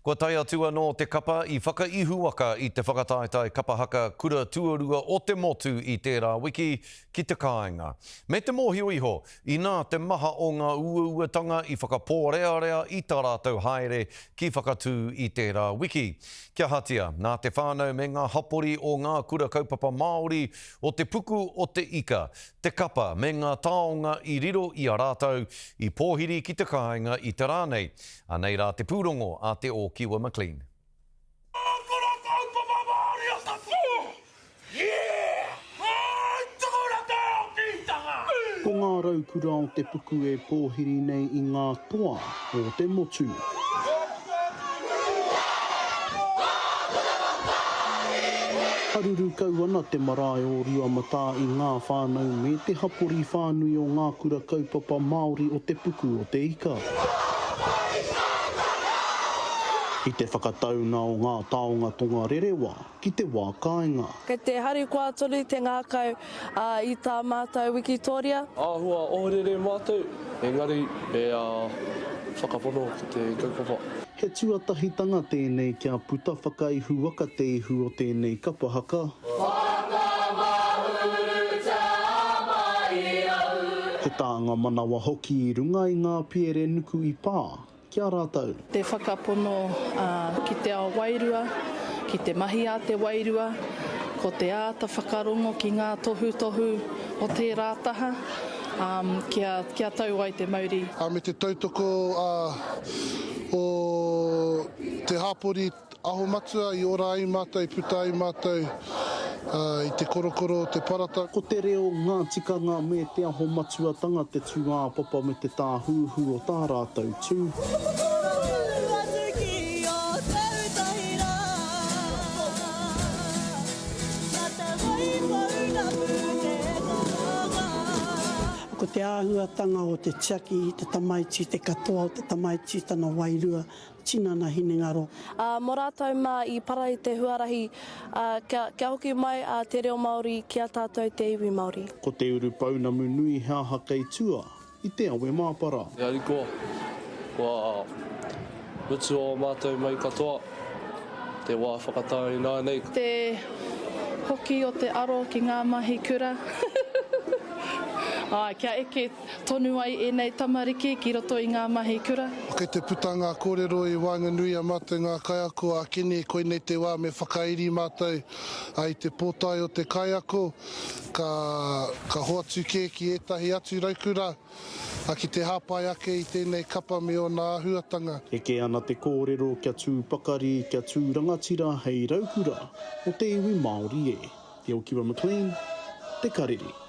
Kua tae atu anō te kapa i whakaihuwaka i te whakataetae kapa haka kura tuarua o te motu i tērā wiki ki te kāinga. Me te mōhio iho, inā te maha o ngā uauatanga i whakapōrearea i tā rātou haere ki Whakatū i tērā wiki. Kia ahatia, nā te whānau me ngā hapori o ngā kura kaupapa Māori o Te Puku o te Ika, te kapa me ngā taonga i riro i a rātou i pōhiri ki te kāinga i te rā nei. Anei rā te pūrongo a Te Ōkiwa McLean. Kura kaupapa Māori o Tapu! Yeah! Hai tukuna te okitanga! Ko ngā raukura o te puku e pōhiri nei i ngā toa o te motu. Haruru kau ana te marae o Ruamatā i ngā whānau me te hapori whānui o ngā kura kaupapa Māori o Te Puku o te Ika. I te whakataunga o ngā taonga tongarerewa ki te wā kāinga. Kei te harikoa tonu te ngākau i tā mātou wikitōria. Āhua ohorere mātou, engari e whakapono ki te kaupapa. He tuatahitanga tēnei kia puta whakaihuwaka te ihu o tēnei kapa haka. Whakamahurutia mai au. He tānga manawa hoki i runga i ngā piere nuku i pā ki a rātou. Te whakapono ki te ao wairua, ki te mahi a te wairua, ko te āta whakarongo ki ngā tohutohu o tērā taha, kia, kia tau ai te mauri. Me te tautoko o te hapori Aho Matua i ora ai mātou, i puta ai mātou i te korokoro o te parata. Ko te reo, ngā tikanga me te aho matuatanga te tūāpapa me te tāhuhu o tā rātou tū. Ko te āhuatanga o te tiaki i te tamaiti, te katoa o te tamaiti, tana wairua, tinana hinengaro. Ā, mō rātou mā i para i te huarahi, ā, kia, kia hoki mai a te reo Māori ki a tātou te iwi Māori. Ko te urupounamu nui he aha kei tua i te awe māpara. He harikoa, kua mutu ō mātou mahi katoa, te wā whakatā ināianei. Te hoki o te aro ki ngā mahi kura. Āe, kia eke Tonu ai ēnei tamariki ki roto i ngā mahi kura. Kei te puta ngā kōrero i waenganui i a mātou ngā kaiako a Kene, koinei te wā me whakairi mātou i te pōtae o te kaiako, ka, ka hoatu kē ki ētahi atu raukura ki te hāpai ake i tēnei kapa me ōna āhuatanga. Eke ana te kōrero kia tū pakari, kia tū rangatira hei raukura mō te iwi Māori e. Te Okiwa McLean, Te Karere.